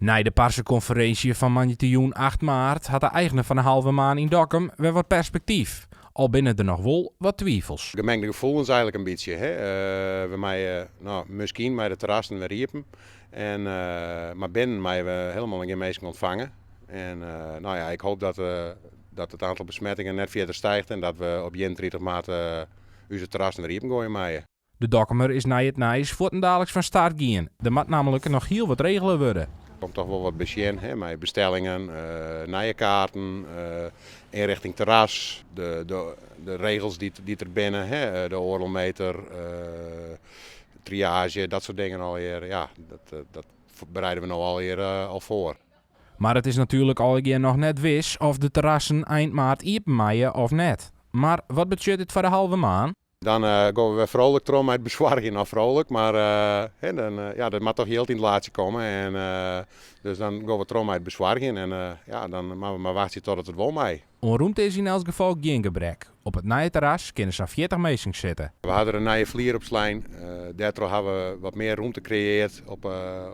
Nei de parsekonferinsje fan moandeitejûn 8 maart hat de eigner fan de Halve Maan yn Dokkum wer wat perspektyf. Al binne der noch wol wat twivels. Gemengde gefoelens eigenlijk in bytsje. Hè. We meie, no, miskien mei de terrassen wer iepen. En, mar binnen meie we hielendal gjin minsken ûntfange. En no ja, ik hoop dat it oantal besmettingen net fierder stiicht en dat we op 31 maart ús terrassen wer iepen goaie meie. De Dokkumer is nei it nijs fuortendaliks fan start gien. Der moat nammentlik noch hiel wat regele wurde. Der komt toch wol wat besjen, hè, mei bestellingen, nije kaarten, ynrjochting terras, de regels dy't der binne, hè, de oardel meter, triage, dat soart dingen allegear. Ja, dat bereide we no allegear al foar. Mar it is natuerlik allegear noch net wis oft de terrassen ein maart iepen meie of net. Mar wat betsjut it foar de Halve Maan? Dan gean we wer frolik troch mei it besoargjen, no frolik, mar hè, dan, ja, der moat toch jild yn it laadsje komme. En, dus dan gean we troch mei it besoargjen en ja, dan moatte we mar wachtsje totdat it wol mei. Oan rûmte is yn elts gefal gjin gebrek. Op it nije terras kinne sa'n 40 minsken sitte. We hawwe der in nije flier op slein. Dêrtroch hawwe we wat mear rûmte kreëarre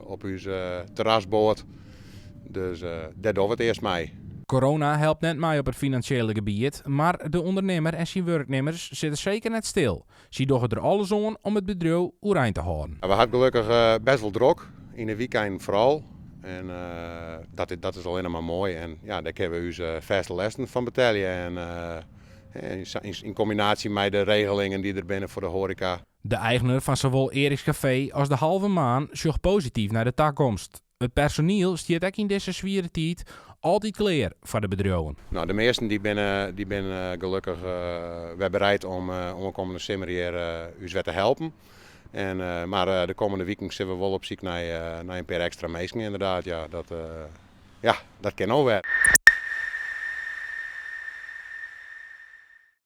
op ús terrasboard. Dus dêr dogge we it earst mei. Corona helpt net mei op it finansjele gebiet, mar de ûndernimmer en syn wurknimmers sitte seker net stil. Sy dogge der alles oan om it bedriuw oerein te hâlden. We hawwe it gelokkich bêst wol drok, yn de wykeinen foaral. En dat is allinnich mar moai. En ja, dêr kinne we ús fêste lêsten fan betelje. En yn kombinaasje mei de regelingen dy't der binne foar de hoareka. De eigner fan sawol Erik's Café as de Halve Maan sjocht posityf nei de takomst. It personiel stiet ek yn dizze swiere tiid altyd klear foar de bedriuwen. No, de measten dy binne gelokkich wer bereid om oankommende simmer hjir ús wer te helpen. En, mar de kommende wiken sille we wol op syk nei in pear ekstra minsken ynderdaad. Ja, dat kin no wer.